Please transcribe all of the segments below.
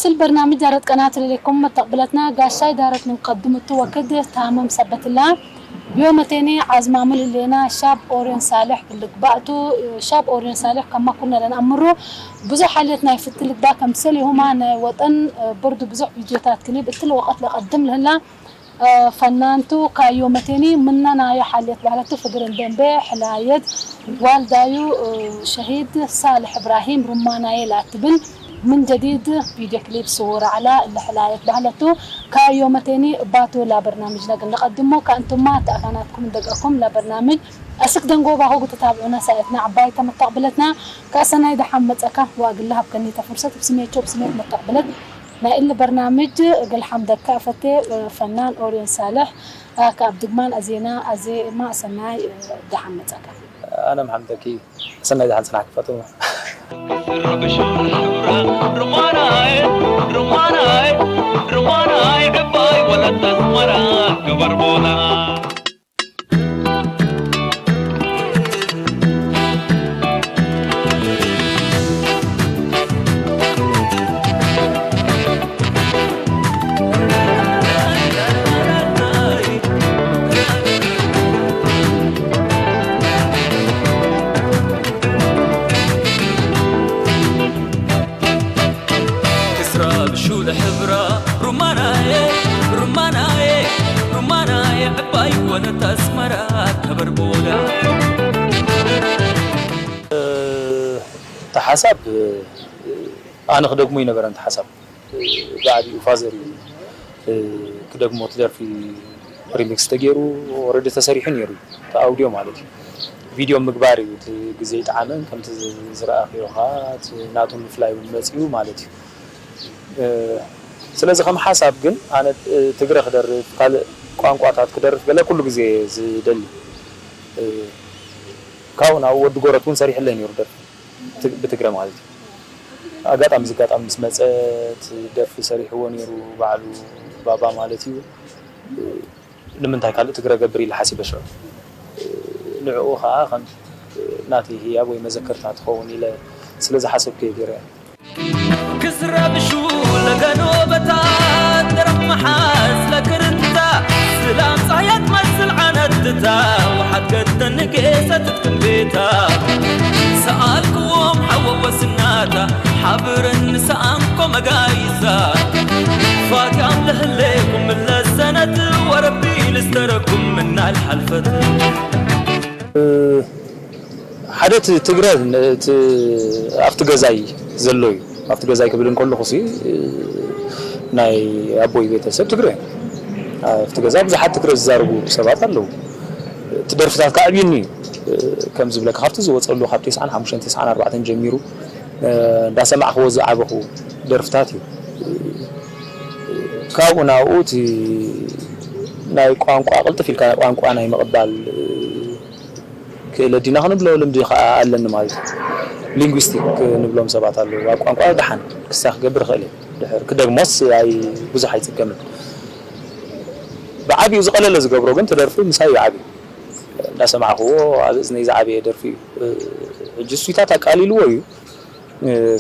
ስል በርናምጅ ዳረት ቀናት ለሌኩም መተቅብለትና ጋሻይ ዳረት ምን ቀድምቱ ወክድ ታመም ሰበትላ ዮመቴኒ ዓዝማሙ ልሌና ሻብ ኦሪዮን ሳልሕ ብልግባእቱ ሻብ ኦሪዮን ሳልሕ ከማ ኩና ለንኣምሩ ብዙሕ ሓልየት ናይ ፍት ልግባ ከምሰል ይሁማ ናይ ወጠን ብርዱ ብዙሕ ቪዲዮታት ክሊብ እትል ወቀት ለቀድም ልህላ ፈናንቱ ካዮ መቴኒ ምናናዮ ሓልየት ባህለቱ ፍግርን ደንበ ሕላየት ዋልዳዩ ሸሂድ ሳልሕ እብራሂም ሩማናየ ላትብል ምን ጀዲድ ቪድዮ ክሊፕ ስውር ኣዕላ እለ ሕላየት ባህለቱ ካዮ መቴኒ ባቱ ላበርናምጅ ነግን ለቀድሞ ካእንቱማ ተኣፋናትኩም እንደገኩም ላበርናምጅ ኣስክ ደንጎባኹ ግትታብዑና ሳየትና ዓባይ ተመተቅብለትና ካሰናይ ደሓን መጸካ ዋግላ ሃብከኒ ተፍርሰት ብስሜቸው ብስሜት መተቅብለት ናይ እል በርናምጅ እግል ሓምደካ ፈቴ ፈናን ኦርዮን ሳልሕ ካብ ድግማን ኣዜና ኣዜማ ሰናይ ደሓን መጸካ። ኣነ ምሓምደኪ ሰናይ ደሓን ጽናሕ ክፈትሙ። ክስራ ብሹል ሕብራ ሩማናየ ሩማናየ ሩማናየ ዕባይ ወለት ኣስመራ ከበርቦላ እቲ ሓሳብ ኣነ ክደግሞ ይነበረ እቲ ሓሳብ ብዓቢኡ ፋዘር እዩ ክደግሞ እቲ ደርፊ ሪሚክስ ተገይሩ ኦረዲ ተሰሪሑ ነይሩ እቲ ኣውድዮ ማለት እዩ ቪድዮ ምግባር እዩ እቲ ግዜ ይጠዓመን ከምቲ ዝረኣኽዮ ከዓ እቲ ናቱ ምፍላይ እውን መፅኡ ማለት እዩ ስለዚ ከም ሓሳብ ግን ኣነ ትግረ ክደርፍ ካልእ ቋንቋታት ክደርፍ ገለ ኩሉ ግዜ ዝደሊ ካብኡ ናብ ወዲ ጎረት እውን ሰሪሕለይ ነይሩ ደርፊ ብትግረ ማለት እዩ ኣጋጣሚ ዝጋጣሚ ምስ መፀ እቲ ደርፊ ሰሪሕዎ ነይሩ ባዕሉ ባባ ማለት እዩ ንምንታይ ካልእ ትግረ ገብር ኢለ ሓሲበ ሽዑ ንዕኡ ከዓ ከም ናተይ ህያብ ወይ መዘከርታ ትኸውን ኢለ ስለ ዝሓሰብኩ እየ ገይረ ክስረብሹ ለገኖ በታ ደረቕ መሓዝ ለክርንታ ስላም ጻህያት መስል ዓነትታ ወሓት ገተን ጌሰት ትትክምቤታ ሰኣልክዎም ሓወወስናታ ሓብረን ንሰኣንኮ መጋይሳ ፋትያም ለህሌኩም ለሰነት ወረቢ ልስተረኩም ምናል ሓልፈት ሓደ እቲ ትግረ ኣብቲ ገዛይ ዘሎ እዩ ኣብቲ ገዛይ ክብል እንከለኹ ሲ ናይ ኣቦይ ቤተሰብ ትግረ ኣብቲ ገዛ ብዙሓት ትግረ ዝዛረቡ ሰባት ኣለዉ እቲ ደርፍታት ከዓ ኣብዩኒ እዩ ከም ዝብለካ ካብቲ ዝወፀሉ ካብ ቴስዓን ሓሙሽተን ቴስዓን ኣርባዕተን ጀሚሩ እንዳሰማዕክዎ ዝዓበኹ ደርፍታት እዩ ካብኡ ናብኡ እቲ ናይ ቋንቋ ቅልጥፍ ኢልካ ቋንቋ ናይ ምቕባል ክእለት ዲና ክንብሎ ልምዲ ከዓ ኣለኒ ማለት እዩ ሊንጉስቲክ ንብሎም ሰባት ኣለዉ ኣብ ቋንቋ ደሓን ክሳ ክገብር ይኽእል ድሕር ክደግሞስ ኣይ ብዙሕ ኣይፅገምን ብዓብኡ ዝቐለለ ዝገብሮ ግን ትደርፊ ምሳይ እዩ ዓብዩ እንዳሰማዕክዎ ኣብ እዝነይ ዝዓበየ ደርፊ እዩ ሕጂ ስዊታት ኣቃሊልዎ እዩ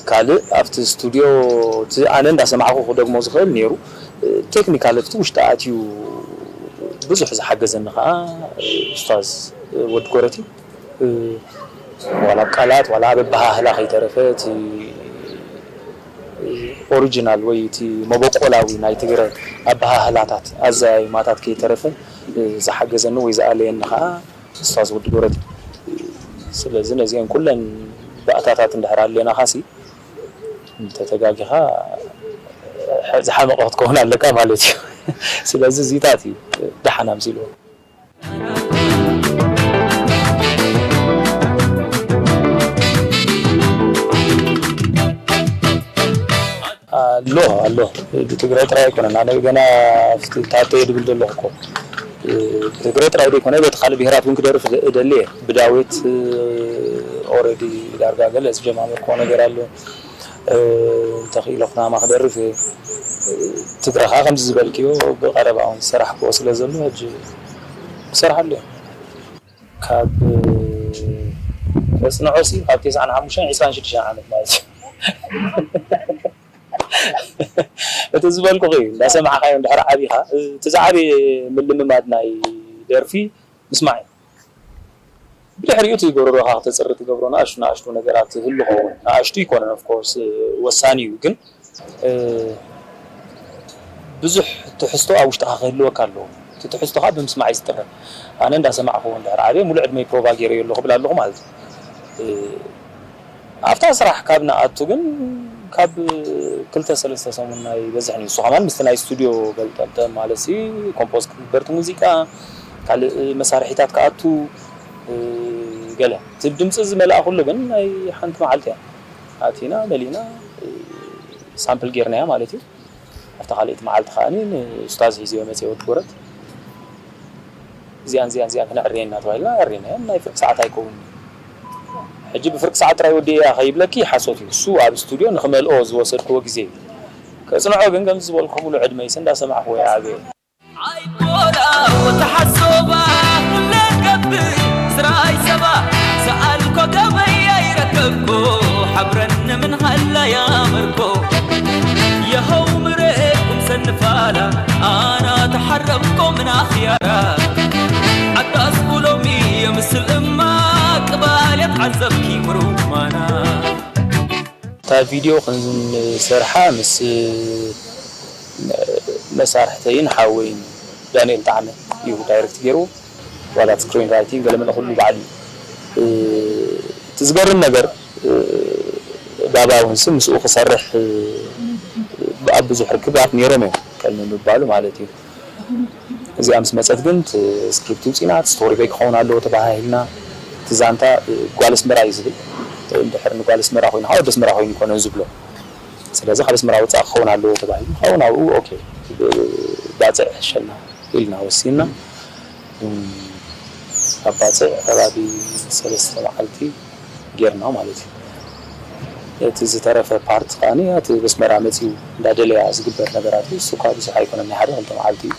ካልእ ኣብቲ ስቱድዮ እቲ ኣነ እንዳሰማዕኩ ክደግሞ ዝኽእል ነይሩ ቴክኒካል ኣብቲ ውሽጢ ኣትዩ ብዙሕ ዝሓገዘኒ ከዓ ኡስታዝ ወዲ ጎረቲ ዋላ ኣብ ቃላት ዋላ ኣብ ኣበሃህላ ከይተረፈ እቲ ኦሪጂናል ወይ እቲ መበቆላዊ ናይ ትግረ ኣበሃህላታት ኣዘያይማታት ከይተረፈ ዝሓገዘኒ ወይ ዝኣለየኒ ከዓ ኡስታዝ ወዲ ጎረቲ ስለዚ ነዚአን ኩለን ባእታታት እንድሕር ኣሌናኻሲ እንተተጋጊኻ ዝሓመቐ ክትከውን ኣለካ ማለት እዩ ስለዚ እዚታት እዩ ደሓን ኣምሲልዎ ኣሎ ኣሎ ብትግራይ ጥራይ ኣይኮነን ኣነ ገና ታተየ ድብል ዘለኹ እኮ ብትግራይ ጥራይ ዘይኮነ በቲ ካልእ ብሄራት እውን ክደርፍ እደሊ እየ ብዳዊት ኦረዲ ዳርጋ ገለ ዝጀማመርክዎ ነገር ኣሎ እንተኽኢለ ኩናማ ክደርፍ እየ ትግረ ከዓ ከምዚ ዝበልክዮ ብቀረባ እውን ዝሰራሕክዎ ስለ ዘሎ ሕጂ ክሰርሓሉ እየ ካብ ተፅንዖ ሲ ካብ ቴስዓን ሓሙሽተን ዒስራን ሽዱሽተን ዓመት ማለት እዩ እቲ ዝበልኩኺ እዩ፣ እንዳሰማዕኻዮ እንድሕር ዓቢኻ፣ እቲ ዝዓበየ ምልምማድ ናይ ደርፊ ምስማዕ እዩ። ብድሕሪኡ እቲ ጎረሮኻ ክተጽሪ ትገብሮ ንኣሽቱ ንኣሽቱ ነገራት ይህሉ ኸውን። ንኣሽቱ ይኮነን፣ of course፣ ወሳኒ እዩ፣ ግን፣ እ፣ ብዙሕ ትሕዝቶ ኣብ ውሽጥኻ ክህልወካ ኣለዎ። እቲ ትሕዝቶ ከዓ ብምስማዕ እዩ ዝጥረ። ኣነ እንዳሰማዕኹ እንድሕር ዓብየ፣ ሙሉእ ዕድመይ ፕሮቫ ገይረዮ ኣለኹ ብል ኣለኹ ማለት እዩ። እ፣ ኣብታ ስራሕ ካብ ንኣቱ ግን ካብ ክልተ ሰለስተ ሰሙን ናይ በዝሕ እዩ። ንሱ ከማን ምስቲ ናይ ስቱድዮ ገልጠምጠም ማለት ሲ ኮምፖዝ ክግበር እቲ ሙዚቃ፣ ካልእ መሳርሒታት ክኣቱ፣ እ፣ ገለ እቲ ድምፂ ዝመልኣ ኩሉ ግን ናይ ሓንቲ መዓልቲ እያ። ኣቲና መሊና፣ እ፣ ሳምፕል ጌርናያ ማለት እዩ። ኣብታ ካልኣይቲ መዓልቲ ከኣ ንኡስታዝ ሒዝዮ መፅየ ወዲ ጎረት። እዚኣን እዚኣን እዚኣን ክነዕርየን እናተባሂልና ኣዕሪናየን። ናይ ፍርቂ ሰዓት ኣይከውንን። ሕጂ ብፍርቂ ሰዓት ጥራይ ወዲኤያ ከይብለኪ ሓሶት እዩ። እሱ ኣብ ስቱድዮ ንኽመልኦ ዝወሰድክዎ ግዜ እዩ። ከጽንዖ ግን ከምዚ ዝበልኩ ሙሉእ ዕድመይስ እንዳሰማዕክዎ እየ ዓብየ። ኣይኮላ ወተሓሶባ ለገብር ስራይ ሰባ ሰኣልኮ ገበይ ኣይረከብኮ ሓብረን ምን ሃላ ያመርኮ የኸው ምረኩም ሰንፋላ ኣና ተሓረምኮ ምን ኣኽያራ ዓዳስ ኩሎሚ የምስል እማ ቅባል የትዓዘብኪ ምሩማና እታ ቪድዮ ክንሰርሓ ምስ መሳርሕተይን ሓወይን ዳንኤል ጣዕመ እዩ ዳይሬክት ገይሩ። ዋላ ስክሪን ራይቲንግ ገለመለ ኩሉ ባዕሉ እዩ። እቲ ዝገርም ነገር ባባ እውን ሲ ምስኡ ክሰርሕ ኣብ ብዙሕ ርክባት ነይሮም እዮም ከም ምባሉ ማለት እዩ። እዚኣ ምስ መፀት ግን እቲ ስክሪፕት ውፂና እቲ ስቶሪ በይ ክኸውን ኣለዎ ተባሃሂልና። እቲ ዛንታ ጓል ኣስመራ እዩ ዝብል። እንድሕር ንጓል ኣስመራ ኮይኑ ከዓ ወዲ ኣስመራ ኮይኑ ይኮነን ዝብሎ። ስለዚ ካብ ኣስመራ ወፃእ ክኸውን ኣለዎ ተባሂሉ። ክኸውን ኣብኡ ኦኬ፣ ባፅዕ ሕሸና ኢልና ወሲንና። ካብ ባፅዕ ከባቢ ሰለስተ መዓልቲ ጌርና ማለት እዩ። እቲ ዝተረፈ ፓርት ከኣ እቲ ኣስመራ መፂኡ እንዳደለያ ዝግበር ነገራት እዩ። እሱ እኳ ብዙሕ ኣይኮነን፣ ናይ ሓደ ክልተ መዓልቲ እዩ።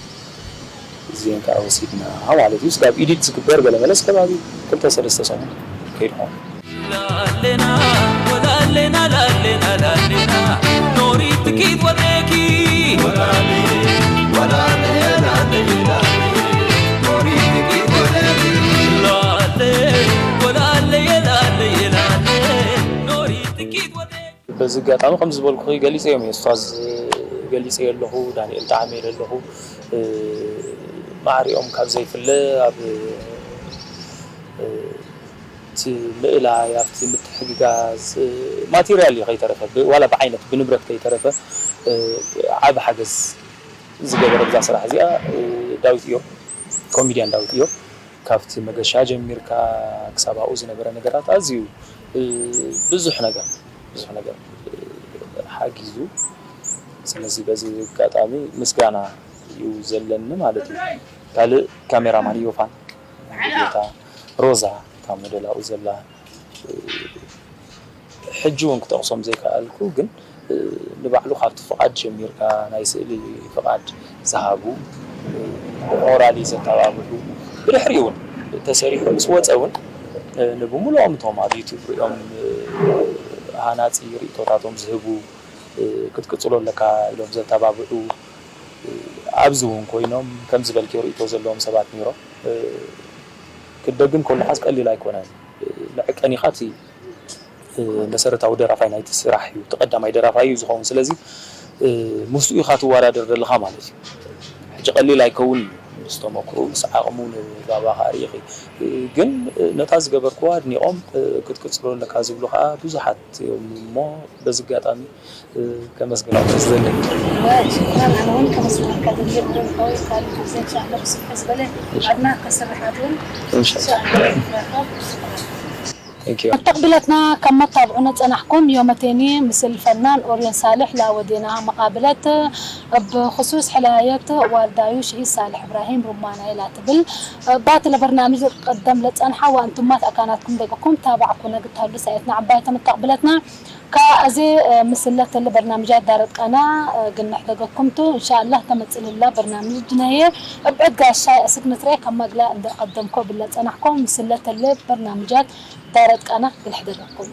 እዚአን ከዓ ወሲድና ማለት እዩ። ስጋብ ኢዲት ዝግበር ገለ መለስ ከባቢ ክልተ ሰለስተ ሰሙን ከይድኩም። ላሌና ወላሌና ላሌና ላሌና ኖሪ ትኪት ወደኪ ወላሌ ወላሌ ላሌ ላሌ ኖሪ ትኪት ወደኪ ላሌ ወላሌ ላሌ ላሌ ኖሪ ትኪት ወደኪ በዚ ኣጋጣሚ ከም ዝበልኩ ገሊፀ እዮም ኡስታዝ ገሊፀ ኣለኹ ዳንኤል ጣዕመ ኣለኹ ማዕሪኦም ካብ ዘይፍለ ኣብ እቲ ምእላይ ኣብቲ ምትሕግጋዝ ማቴርያል እዩ ከይተረፈ ዋላ ብዓይነት ብንብረት ከይተረፈ ዓብ ሓገዝ ዝገበረ ብዛ ስራሕ እዚኣ ዳዊት እዮም ኮሚድያን ዳዊት እዮም ካብቲ መገሻ ጀሚርካ ክሳብ ኣብኡ ዝነበረ ነገራት ኣዝዩ ብዙሕ ነገር ብዙሕ ነገር ሓጊዙ ስለዚ በዚ ኣጋጣሚ ምስጋና እዩ ዘለኒ ማለት እዩ ካልእ ካሜራማን ዮፋን ጌታ ሮዛ እታ ሞደላኡ ዘላ ሕጂ እውን ክጠቕሶም ዘይከኣልኩ ግን ንባዕሉ ካብቲ ፍቓድ ጀሚርካ ናይ ስእሊ ፍቓድ ዝሃቡ ሞራሊ ዘተባብዑ ብድሕሪኡ እውን ተሰሪሑ ምስ ወፀ እውን ንብምሉኦም እቶም ኣብ ዩቱብ ሪኦም ሃናፂ ርእቶታቶም ዝህቡ ክትቅፅሎ ኣለካ ኢሎም ዘተባብዑ ኣብዚ እውን ኮይኖም ከም ዝበልክዮ ርእቶ ዘለዎም ሰባት ነይሮም ክደግም ከለኻስ ቀሊል ኣይኮነን መዐቀኒኻ እቲ መሰረታዊ ደራፋይ ናይቲ ስራሕ እዩ እቲ ቀዳማይ ደራፋይ እዩ ዝኸውን ስለዚ ምስኡ ኢኻ ትወዳደር ዘለኻ ማለት እዩ ሕጂ ቀሊል ኣይከውን ምስ ተመክሩ ምስ ዓቕሙ ንባባኻ ርኢኺ ግን ነታ ዝገበርክዋ ኣድኒቖም ክትቅፅሎ ኣለካ ዝብሉ ከዓ ብዙሓት እዮም እሞ በዚ ኣጋጣሚ ከመስግኖም ዝደሊ ሽክራን ኣነ እውን ከመስግነካ ደሊ ብረንካዊ ካልእ ግዜ እንሻኣላ ብስፍሕ ዝበለ ኣብና ከስርሓት እውን እንሻኣላ ንራኸብ ሽክራን መተቕብለትና ካብ መታብዑ ነጸናሕኩም ዮመቴኒ ምስል ፈናን ኦርዮን ሳልሕ ላወዴና መቓብለት ብኽሱስ ሕላየት ዋልዳዩ ሽሂድ ሳልሕ እብራሂም ሩማና ኢላ ትብል ባቲ ለበርናምጅ ቀደም ለጸንሓ ወአንቱማት አካናትኩም ደገኩም ታባዕኩ ነግታሉ ሳየትና ዓባይተ መተቕብለትና ከአዜ ምስለት ለበርናምጃ ዳረት ቃና ግንሕ ደገኩምቱ እንሻአላህ ተመጽልላ በርናምጅ ድነየ እብዕድ ጋሻይ እስግ ንትሬ ከማግላ እንደ ቀደምኮ ብለ ጸናሕኮ ምስለት ለ በርናምጃት ዳረት ቃና ግንሕ ደገኩም